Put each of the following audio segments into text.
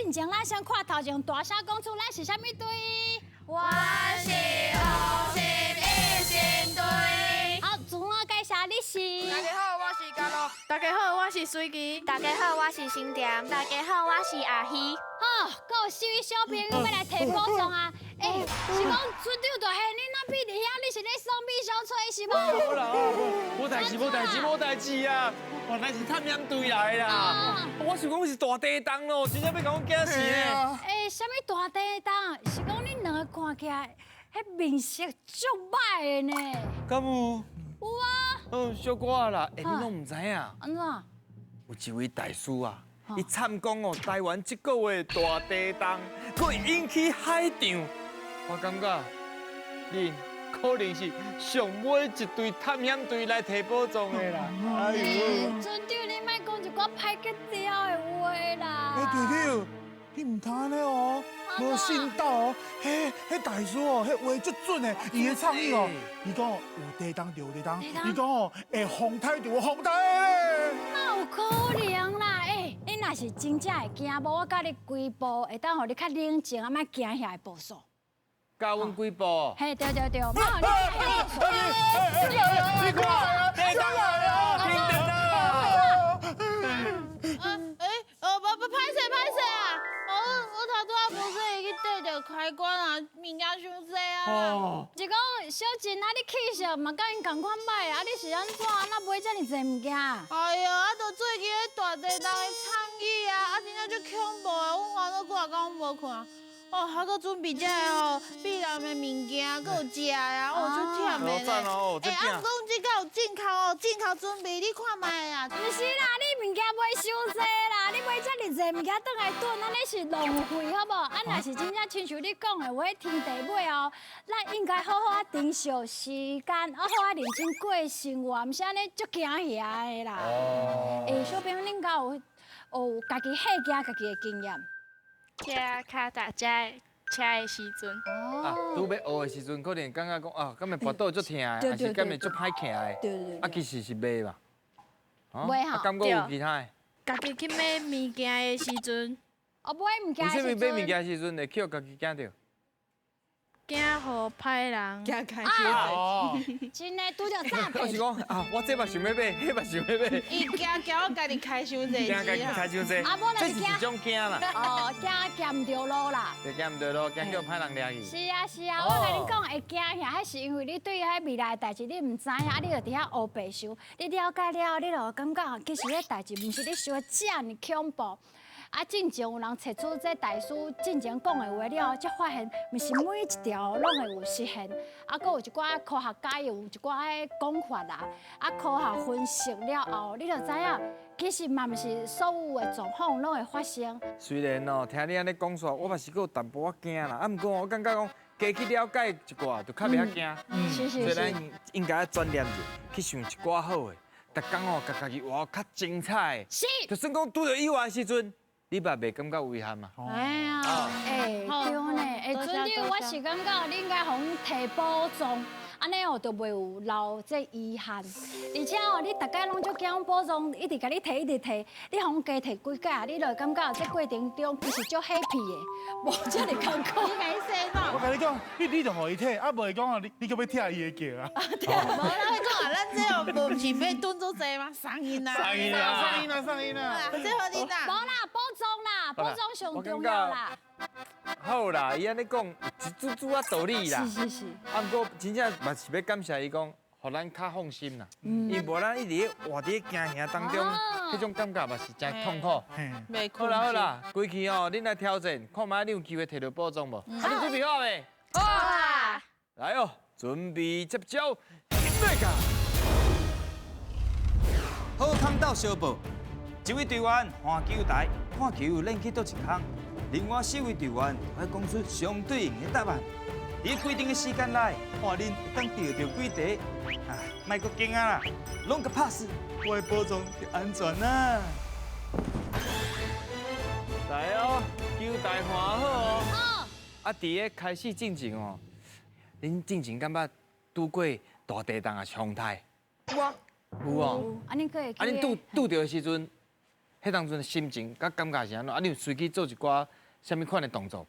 進前咱先看頭前大聲講出咱是啥物隊？我是紅心一心隊。好，自我介紹你是？大家好，我是嘉樂。大家好，我是水琪。大家好，我是新田。大家好，我是阿希。好，閣有四位小朋友欲來提寶藏啊！欸，是講村長大漢，你哪比佇遐？你是咧耍秘小吹是無？無啦，無代誌，無代誌，無代誌啊！原來是探險隊來的啦！我想講是大地動咯，真正欲共阮驚死呢！欸，啥物大地動？是講恁兩个看起來，彼面色足歹的呢？敢有？有啊。嗯，小可啦，欸，你攏毋知影？按怎？有一位大師啊，伊參講哦，台灣這個月大地動，閣會引起海漲。我感覺，恁可能是上尾一隊探險隊來提寶藏的啦。哎呦！村長，你莫講一寡歹格調的話啦。欸，隊長，你毋通按呢哦，無信道哦。彼彼大師哦，彼話足準的，伊的倡議哦，伊講有地動就有地動，伊講哦會風颱就有風颱咧。哪有可能啦？欸，你若是真正會驚，無我教你幾步，會當予你較冷靜，啊，莫驚嚇的步數。教阮幾步？嘿，對對對，莫予你驚。你看，地動來了，停電啦！欸，哦，無無，歹勢歹勢啊！我頭拄仔無小心去綴著開關啊，物件傷濟啊。哦。是講小靜啊，你氣色嘛佮𪜶仝款歹，啊你是按怎？哪買遮爾濟物件？哎喲，啊，就最近彼大地動的倡議啊，啊，真正足恐怖的，阮煩惱幾若工攏無睏。哦，還閣準備這个吼避難的物件，閣有食的啊，哦，足忝的咧。欸，啊，毋過阮這敢有正確哦，正確準備，你看覓啊？毋是啦，你物件買傷濟啦，你買遮爾濟物件轉來囤，按呢是浪費，好無？啊，若是真正親像你講的話，天地尾哦，咱應該好好仔珍惜時間，啊，好好認真過生活，毋是按呢足驚嚇的啦。哦。欸，小朋友，恁敢有有家己嚇驚家己的經驗？騎跤踏車車的時陣，啊，拄欲學的時陣，可能感覺講啊，敢會跋倒足疼的，還是敢會足歹徛的？對對對。啊，其實是袂吧？袂吼。啊，敢閣有其他的？家己去買物件的時陣。哦，買物件的時陣。為啥物買物件的時陣會去予家己驚著？驚予歹人。驚開傷濟。真的拄著詐騙。我是講啊，我這嘛想欲買，彼嘛想欲買。伊驚驚我家己開傷濟。驚家己開傷濟。啊，無就是這是一種驚啦。哦，驚行毋著路啦。對，行毋著路，驚叫歹人掠去。是啊是啊，我共你講會驚嚇，彼是因為你對彼未來的代誌你毋知影，啊，你就佇遐烏白想。你了解了後，你就會感覺其實彼代誌毋是你想的遮爾恐怖。啊，進前有人提出這大師進前講的話了後，才發現毋是每一條攏會有實現。啊，閣有一寡科學家有一寡講法啦。啊，科學分析了後，你就知影，其實嘛毋是所有的狀況攏會發生。雖然哦，聽你按呢講煞，我嘛是閣有淡薄仔驚啦。啊，毋過我感覺講，加去了解一寡，就較袂遐驚。是是是。所以咱應該轉念者，去想一寡好的，逐工哦，共家己活較精彩。是。就算講拄著意外的時陣，你嘛袂感覺遺憾嘛？哎呀，欸，對呢，欸，村長，我是感覺你應該予阮提寶藏，按呢哦，就袂有留這遺憾。而且哦，你逐擺攏足驚寶藏，一直共你提，一直提，你予阮加提幾擺，你就會感覺這過程中其實足 happy 的，無遮爾艱苦。你共伊說喏？我共你講，你就予伊提，啊，無會講哦，你閣欲拆伊的轎啊？無啦，我講啊，咱這哦無毋是欲囤足濟嗎？送𪜶啦，送𪜶啦，送𪜶啦，送𪜶啦。這予恁啦。無啦，寶藏啦，寶藏上重要啦。好啦，伊按呢講，一絲絲仔道理啦。是是是。啊，毋過真正嘛是欲感謝伊講，予咱較放心啦。因為無咱一直咧活佇咧驚嚇當中，彼種感覺嘛是真痛苦。好啦好啦，規氣哦，恁來挑戰，看覓你有機會提著寶藏無？啊，你準備好未？好啊！來哦，準備接招，來個！好康鬥相報，一位隊員換球台，看球練去佗一空，另外四位隊員愛講出相對應的答案。佇規定的時間內，看恁會當著著幾題。啊，莫閣驚啊啦，攏共拍死，我的寶藏就安全啦。來哦，球台換好哦。好。啊，佇咧開始進前哦，恁進前敢捌拄過大地動抑是風颱？有啊。有哦。啊，恁閣會啊，恁拄拄著的時陣，彼當陣的心情佮感覺是按怎？啊，你有隨去做一寡啥物款的动作？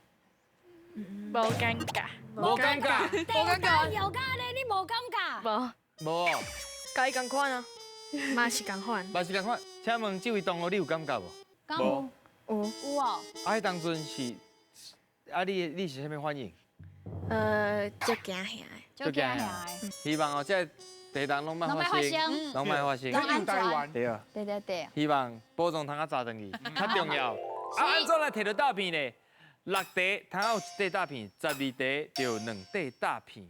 無尷尬。無尷尬。無尷尬。有尬咧，你無尷尬？無。無哦。佮伊仝款啊。嘛是仝款。嘛是仝款。請問這位同學，你有感覺無？無。有。有哦。啊，彼當陣是，啊，你是啥物反應？足驚嚇的。足驚嚇的。希望哦，這地動攏莫發生，攏莫發生。咱台灣。對啊。對對對。希望保重通較早轉去，較重要。啊，按怎來摕著詐騙呢？6題通有1塊詐騙，12題就2塊詐騙。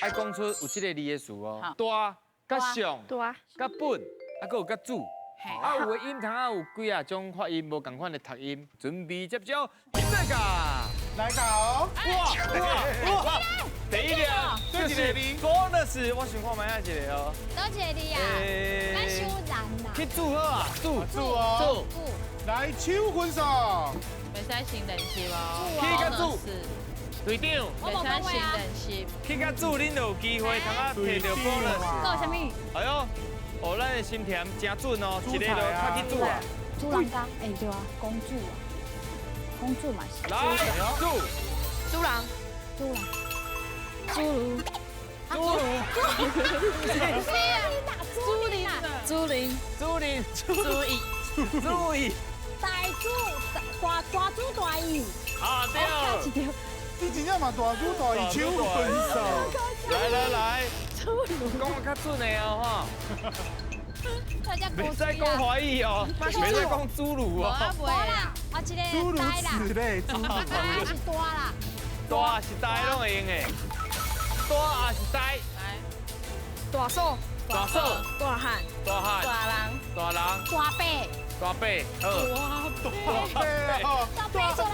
愛講出有這個字的詞哦。大、佮上、佮本，啊，閣有佮主。啊，有的音通啊有幾啊種發音，無仝款的讀音。準備接招，來噶！來到！哇哇哇！第一粒就是 bonus，我想看覓啊一個哦。多一個字啊？咱收難啦。去注好啊，注注哦。來手分數。袂使先練習哦。去佮注。隊長。袂使先練習。去佮注，恁就有機會通啊摕著 bonus。閣有啥物？哎喲，哦，咱的心田真準哦，一個就較去煮啊。主人家，哎對啊，公主啊，公主嘛是。來，煮。主人。主人。侏儒。侏儒。不是啊，你打朱林啊。朱林。朱林。注意。注意。大主大大主大意。啊對。你真正嘛大主大意，手分數。來來來，講得較準的哦吼。大家袂使講華語哦，袂使講侏儒哦。大啦，啊這個諸如此類，大是大啦。大是大攏會用的，大也是大。大嫂。大嫂。大漢。大漢。大人。大人。大伯。大伯，好。大伯哦，大伯出来。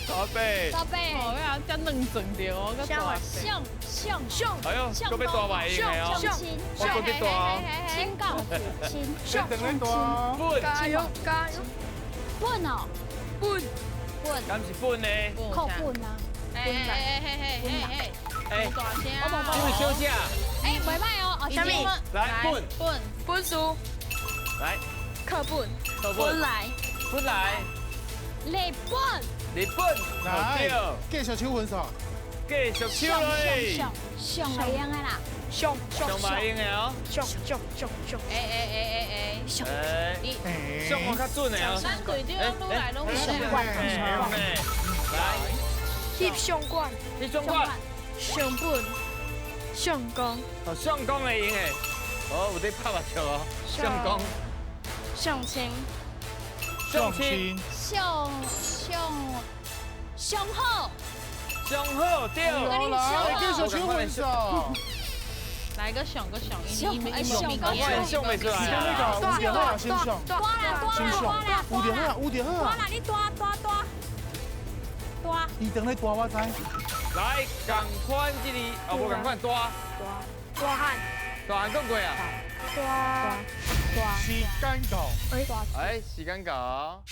大伯。大伯。哦呀，这两阵着哦，上上上。哎呦，阁欲大白用的哦。上亲。我阁欲大哦。亲到亲。上亲。本。加油加油。本哦。本。本。敢是本呢？扣本啊。哎哎哎哎哎哎！大声。这位小姐。哎，袂歹哦。啥物？来本。本。本书。来。课本，本来，本来，日本，日本，来，繼續手分數，繼續手嘞，上上會用的啦，上上嘛用的哦，上上上上，哎哎哎哎哎，上，上我較準的哦，咱隊長愈來攏上冠，來，翕相館，翕相館，上本，相公，哦，相公會用的，哦，有咧拍麻將哦，相公。相親，相親，相相相好，上好對。來，繼續手分數。來個上個上，上我上袂出來啊。有就好啊，先上。大啦大啦大啦，有就好啊，有就好啊。大啦，你大大大大。伊當咧大我知。來，仝款這裡，哦，無仝款大。大大漢。大漢講過啊。大。時間到。哎，時間到。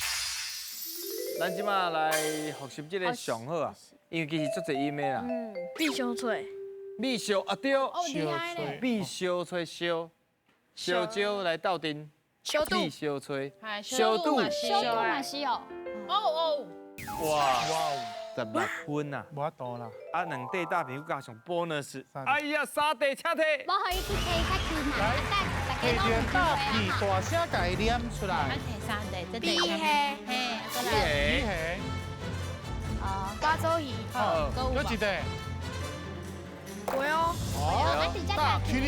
咱這馬來複習這個上好啊，因為其實足濟音的啦。米燒脆。米燒啊對。哦，厲害咧。米燒脆燒，燒酒來鬥陣。燒肚。米燒脆。燒肚。燒肚嘛是哦。哦哦。哇哇！16分啊。無法度啦。啊，2塊大餅加上 bonus。哎呀，3塊請提。無予伊去提較輕啦。提點大屁，大聲共伊念出來。咱提3塊，這米蝦，嘿，米虾。哦，八爪鱼。好，阁一块。对哦。哦，大起哩。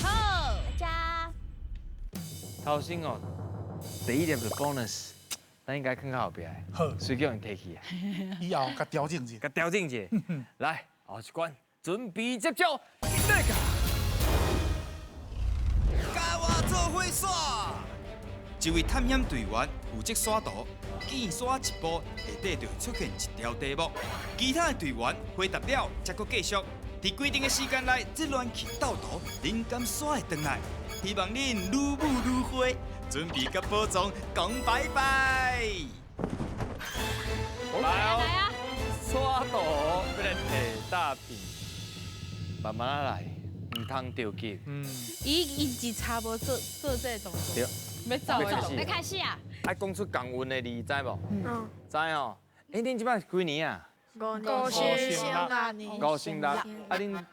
好，加。头先哦，第一粒就 bonus，咱應該囥較後壁的。好，隨叫人提起啊。以後共調整一下。共調整一下。來，後一關，準備接招，來個。佮我做伙耍。一位探險隊員負責刷圖，見刷一步，下底就會出現一條題目。其他的隊員回答了，才閣繼續。佇規定的時間內，這亂去鬥圖，恁敢刷會轉來？希望恁愈舞愈花，準備佮寶藏講拜拜。來哦，刷圖欲來提大餅，慢慢來，毋通著急。伊一直差無做這個動作。對。欲走欲開始欲開始啊！愛講出仝韻的字，知無？嗯。知哦。欸，恁這擺幾年啊？五升六年。五升六。啊，恁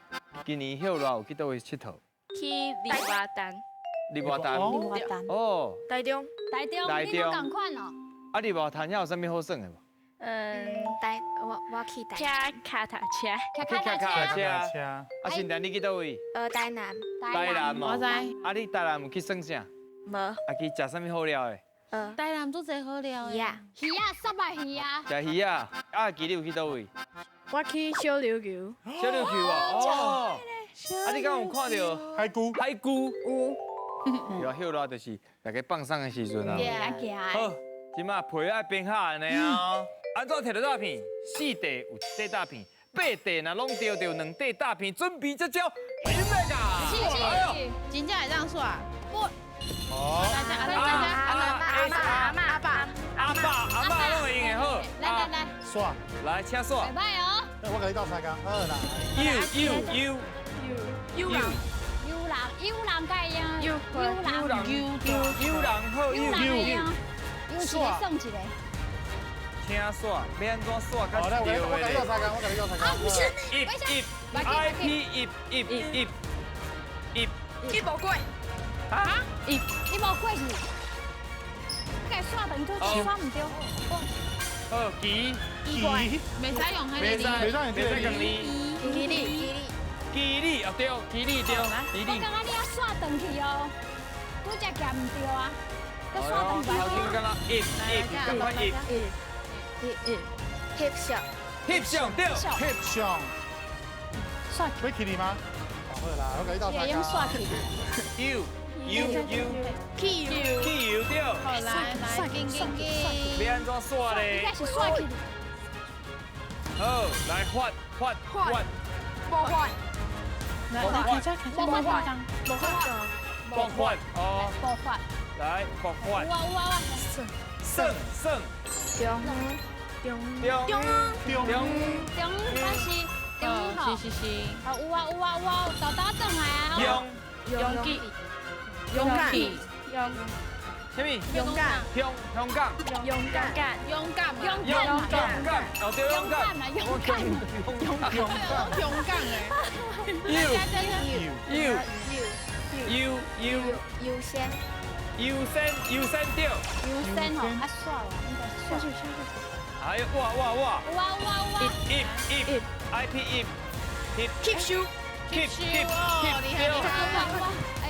今年歇熱有去佗位𨑨迌？去日外丹。日外丹。日外丹。哦。台中。台中，你攏仝款哦。啊，日外丹遐有啥物好耍的無？嗯，台我我去台。騎跤踏車。騎跤踏車。啊，新田你去佗位？台南。台南哦。我知。啊，你台南有去耍啥？無。啊，去食啥物好料的？台南足濟好料的。魚仔。魚仔，虱目魚仔。食魚仔。啊，阿基你有去佗位？我去小琉球。小琉球啊，哦。啊，你敢有看著海龜？海龜。有。對啊，歇熱就是大家放鬆的時陣啊。對啊，好，這馬皮愛變較按呢啊。按怎摕著詐騙？四塊有一塊詐騙，八塊若攏著就兩塊詐騙，準備這招，準備噶。是是，真正會當煞。不。哦。阿阿阿阿阿阿爸阿爸阿嬤攏會用的好。來來來。煞。來，請煞。袂歹哦。我共你鬥相共，好啦。有有有有人有人有人該贏。有人有有人好有有有。有是咧算一个。請煞，欲按怎煞較對的我共你鬥相共，我共你鬥相共。啊，不是，一一 I P 一一一一。一無過。啊？一一無過是，你共煞斷，都煞毋對。好，旗旗，袂使用彼个袂使，袂使用袂使共字。旗里旗里哦對，旗里對，旗里。我感覺你犹煞斷去哦，拄才行毋對啊，閣煞斷去。頭先敢若一一，仝款一。一一翕相，翕相對，翕相。煞欲起哩嗎？好啦，我共你鬥會用煞去。有有有，汽油汽油對。好來來，緊緊緊。欲按怎煞咧？應該是煞去。好，來發發發。無發。無發，無發，無發，無發哦。無發。來，無發。有啊有啊有啊。算算。中中中中中，但是中吼。是是是。啊有啊有啊有啊，豆豆轉來啊。勇勇氣勇氣勇啥物？勇敢勇勇敢勇敢勇敢勇勇敢哦對，勇敢勇敢勇敢勇勇敢的。有有有有優先優先優先對。優先吼，啊煞啦，應該是煞。哎呦哇哇哇！有啊有啊有啊。一一 I P 一吸收 keep keep keep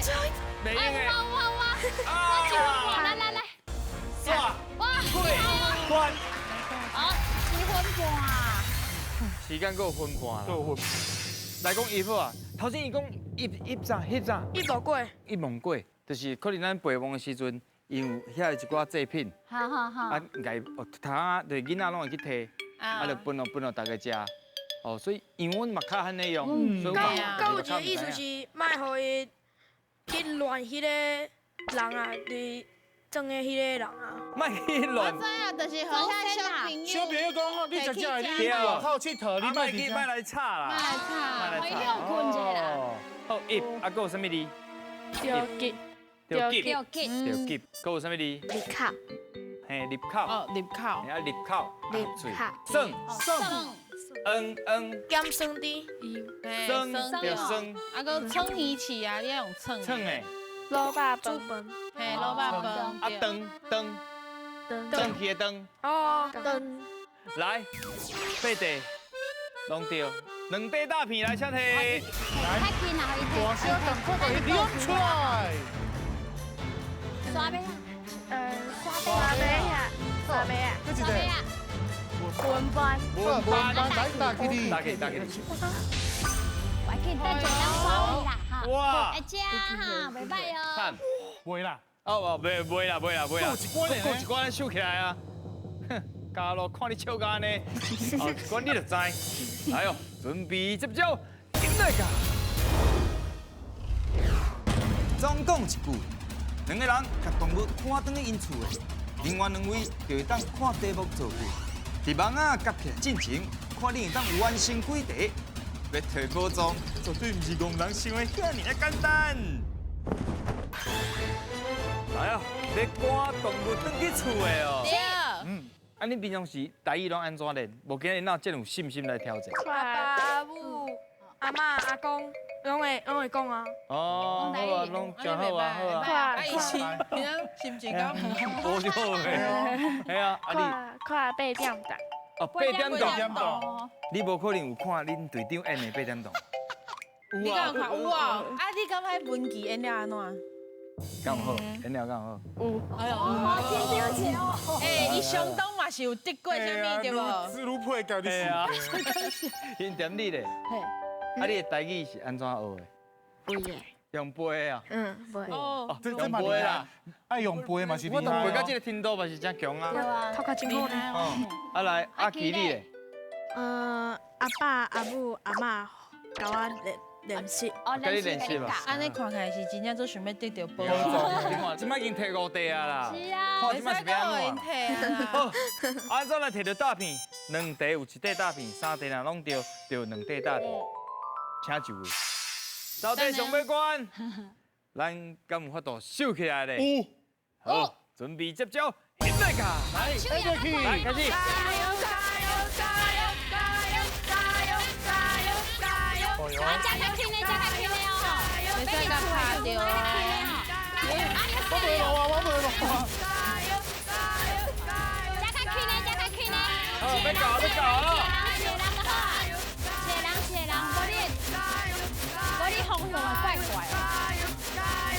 對。袂用的。哇哇哇！啊！來來來，煞哇！過關。好，一分半。時間閣有分半啦。夠分。來講一好啊，頭先伊講一一啥翕啥？一無過。一望過，就是可能咱陪墓的時陣，因有遐一寡祭品，好好好。啊，共伊頭仔就是囡仔攏會去提，啊，就分予分予大家食。哦，所以因為阮嘛較按呢用，所以閣有一個意思是，莫予伊去亂彼个人啊，伫裝的彼個人啊。莫去亂。我知啊，就是予遐小朋友。小朋友講吼，你食食的，你外口𨑨迌，你莫去莫來吵啦。莫來吵，予伊歇睏一下啦。好，一，啊，閣有啥物字？著急。著急。著急。著急。閣有啥物字？入口。嘿，入口。哦，入口。啊，入口。入口。算。算。嗯嗯。減酸甜。酸對酸。啊，閣稱魚翅啊，你愛用稱。稱的。滷肉飯。嘿，滷肉飯。啊，腸腸。腸去的腸。哦，腸。來，八塊，攏對，兩塊大片來，請提。來，較緊啊，大聲趕快共伊念出來。沙尾啊。沙尾啊，沙尾啊，沙尾啊。文班。文班，來打起你。打起打起。快緊，等陣當刷位啦，哈。哇！會食哈，袂歹哦。袂啦。哦哦，袂袂啦袂啦袂啦。閣有一關咧。閣有一關收起來啊！哼，加羅看你笑甲按呢，哦，一關你就知。來哦，準備接招，緊來噶。總講一句，兩个人共動物趕轉去𪜶厝的，另外兩位就會當看題目造句。佇網仔夾起來進前，看你會當完成幾題。欲提寶藏，絕對毋是戇人想的遐爾仔簡單。来啊，欲赶动物转去厝的哦。对。嗯，啊，恁平常时台语拢按怎练？无今日哪有这有信心来挑战？爸爸、阿母、阿嬷、阿公，拢会讲啊。哦，好啊，拢真好啊，好啊。啊，伊是，你心情敢无就好的。系啊，啊你看八点档。哦，八点档。你无可能有看恁队长演的八点档。你敢有看？有啊。啊，你感觉文琪演了按怎？敢有好，演了敢有好。有。哎呦，好紧张起哦。欸，伊相当嘛是有得过啥物对无？思路配合你是。啊。因点你咧？啊，你的台语是按怎学的？背的。用背啊？嗯，背。哦，用背啦。爱用背嘛是我都背到这个程度嘛是真强啊。对啊。头壳真好呢。哦，啊来，阿奇你咧？阿爸、阿母、阿嬷教我练。练习，佮你练习嘛。按呢看起来是真正做想欲得著宝。你看，这摆已经提五块啊啦。是啊。看这摆是欲按怎？好，按怎来提著大片？两块有一块大片，三块若拢著，就两块大片。请就位。到底上尾关，咱敢有法度收起来咧？有。好，准备接招，现在卡，来，来开始。加油加油加油加油加油加油加油！啊，加较轻的，加较轻的哦，袂使共拍著哦。我袂落啊，我袂落啊。加较轻的，加较轻的。好，欲到，欲到啊！一个人就好啊，一个人，一个人，无你，无你方向会怪怪的。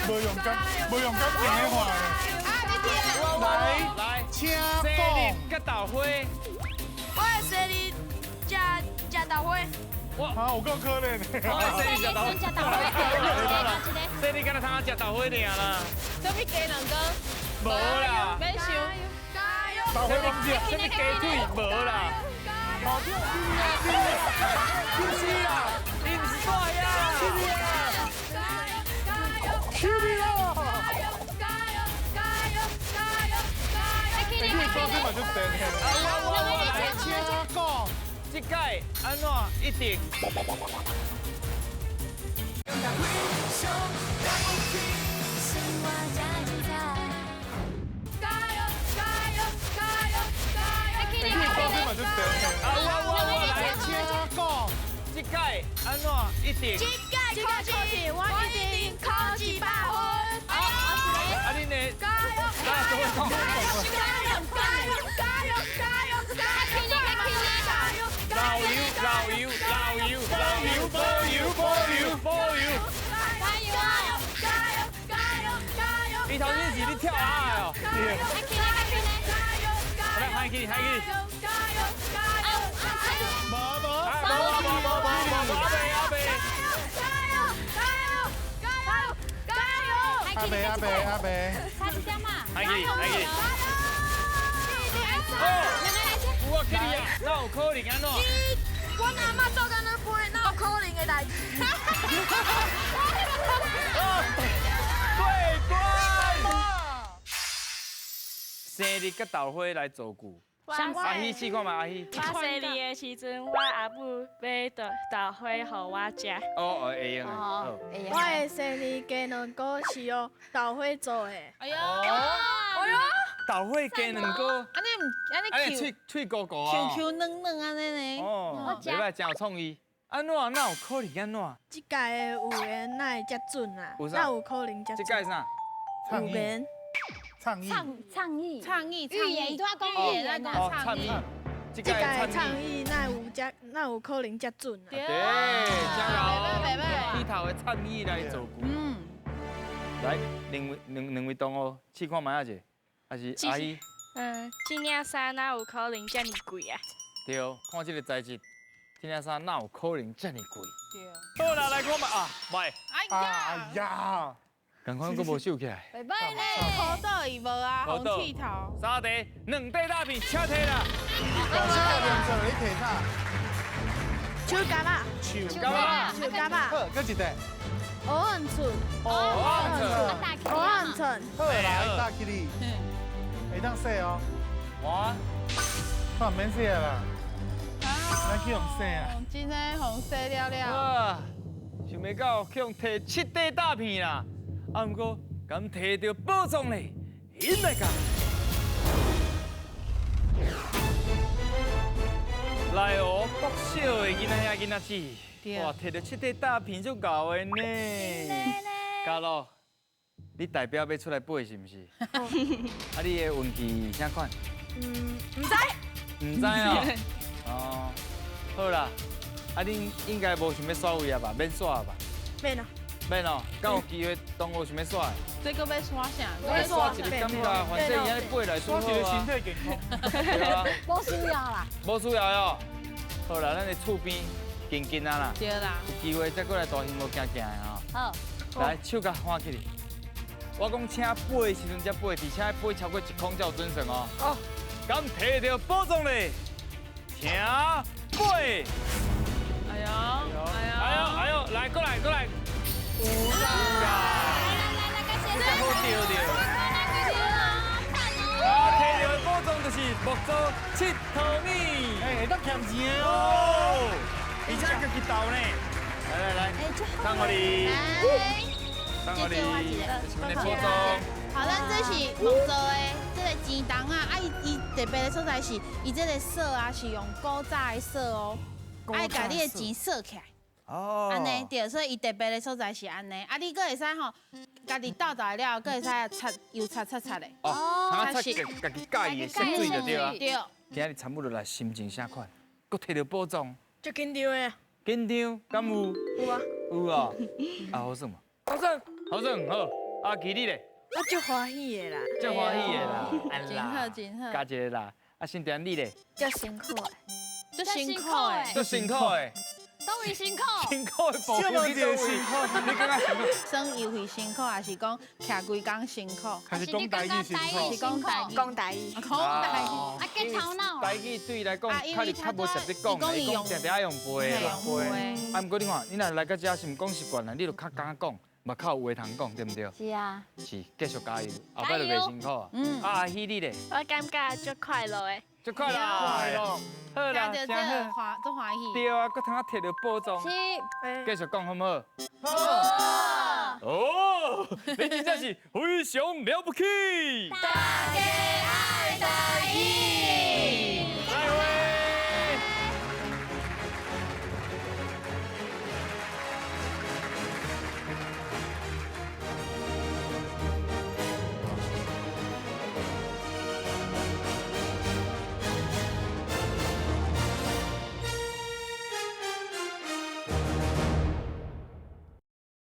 无用感，无用感情的话。啊，你听。来来，请讲。生日佮豆花。我的生日食食豆花。哇，有够可怜的。我的生日食豆花。食豆花，生日敢若通食豆花尔啦。啥物鸡卵糕？无啦。免想。豆花拢食。啥物鸡腿？无啦。好听不是啦，你毋是大呀。起啦！你讲这嘛就神的。来，请讲，这届按怎一定？你讲这嘛就神的。来，请讲，这届按怎一定？这届考试我一定考100分。啊，恁的，加油！加油！加油！加油！加油！加油！加油！老油老油老油老油，保油保油保油！加油！加油！加油！加油！你头先是咧跳鸭的哦。来，嗨起，嗨起！加油！加油！无无无无无无无，阿伯阿伯。加油！加油！加油！加油！阿伯阿伯阿伯。差一点嘛。嗨起，嗨起！哦，有啊，起你啊，哪有可能按怎？我阿嬷做工咧飞，哪有可能的代志？过关。生日佮豆花来造句。阿希试看觅，阿希。我生日的时阵，我阿母买豆花予我食。哦哦，会用的。好。我的生日鸡卵糕是用豆花做的。哎呦，哎呦。豆花鸡卵糕，按呢毋，按呢 Q，脆脆糊糊啊，Q Q 软软按呢呢。哦，袂歹，真有创意。按怎哪有可能按怎？这届的预言哪会遮准啊？哪有可能遮准？这届啥？预言。倡议。倡议。倡议。预言，拄仔讲预言哦，倡议。这届倡议哪有遮，哪有可能遮准啊？对，真𠢕。起头的倡议来造句。嗯。来，两位两位同学试看觅仔者。还是阿姨？嗯，这领衫哪有可能遮尔贵啊？对，看这个材质，这领衫哪有可能遮尔贵？对。好啦，来看觅啊，买。哎呀！哎呀！仝款阁无收起来。袂歹呢。苦倒伊无啊，红剃头。三块，两块大片，请提啦。大声念出来，你提啥？树柑仔。树柑仔。树柑仔。好，阁一块。乌鹌鹑。乌鹌鹑。乌鹌鹑。好，来，打起你。会当洗哦。我，我免洗啦。咱去予洗啊。真的，予洗了了。啊，想袂到去予提7块大片啦。啊，毋过敢提著寶藏咧？引來共。來哦，國小的囡仔兄囡仔姊，哇，提著七塊大餅足𠢕的呢。嘉樂，你代表欲出來飛是毋是？啊，你的運氣啥款？嗯，毋知。毋知哦。哦，好啦，啊，恁應該無想欲刷位啊吧？免刷吧？免啊。免哦，敢有機會當我想欲刷？這閣欲刷啥？欲刷一個感覺，反正伊按呢飛來刷一個身體健康。對啊。無需要啦。無需要喲。好啦，咱的厝邊近近啊啦。對啦。有機會再過來大興無行行的吼。好。來，手共翻起來。我講請飛的時陣才飛，而且飛超過一空才有準算哦。哦。敢提著寶藏咧？請飛。哎呦，哎呦，哎呦，哎呦，來過來過來。有啦！來來來，感謝。這好著著。啊，提著的寶藏就是木造𨑨迌物。哎，會當儉錢的哦。而且家己斗呢。來來來，送予你。送予你。這是阮的寶藏。好，咱這是木做的這个錢筒啊，啊伊伊特別的所在是，伊這个鎖啊是用古早的鎖哦，愛共你的錢鎖起來。哦，按呢對，所以伊特別的所在是按呢，啊，你閣會使吼，家己鬥鬥了後，閣會使擦油擦擦擦的。哦，擦擦家己佮意的色水就對啊。對。今仔日參與落來，心情啥款？閣提著寶藏。足緊張的。緊張？敢有？有啊。有哦。啊，好耍無？好耍。好耍，好。啊，其你咧？我足歡喜的啦。足歡喜的啦。真好，真好。加一个啦。啊，新田你咧？足辛苦的。足辛苦的。足辛苦的。佗位辛苦？辛苦的部分，你辛苦，你感覺辛苦？算遊戲辛苦，還是講徛規工辛苦？還是講台語辛苦？是講台語。講台語。講台語。啊，結頭腦。台語對伊來講，較是較無直接講，伊講定定愛用背的啦。啊，毋過你看，你若來到遮是毋講習慣啦，你就較敢講，嘛較有話通講，對毋對？是啊。是，繼續加油，後擺就袂辛苦啊。嗯。啊，阿喜你咧？我感覺足快樂的。足快樂。好啦，真好，足歡喜。對啊，閣通啊提著寶藏。是。繼續講好毋好？好。哦，你真正是非常了不起。大家愛台。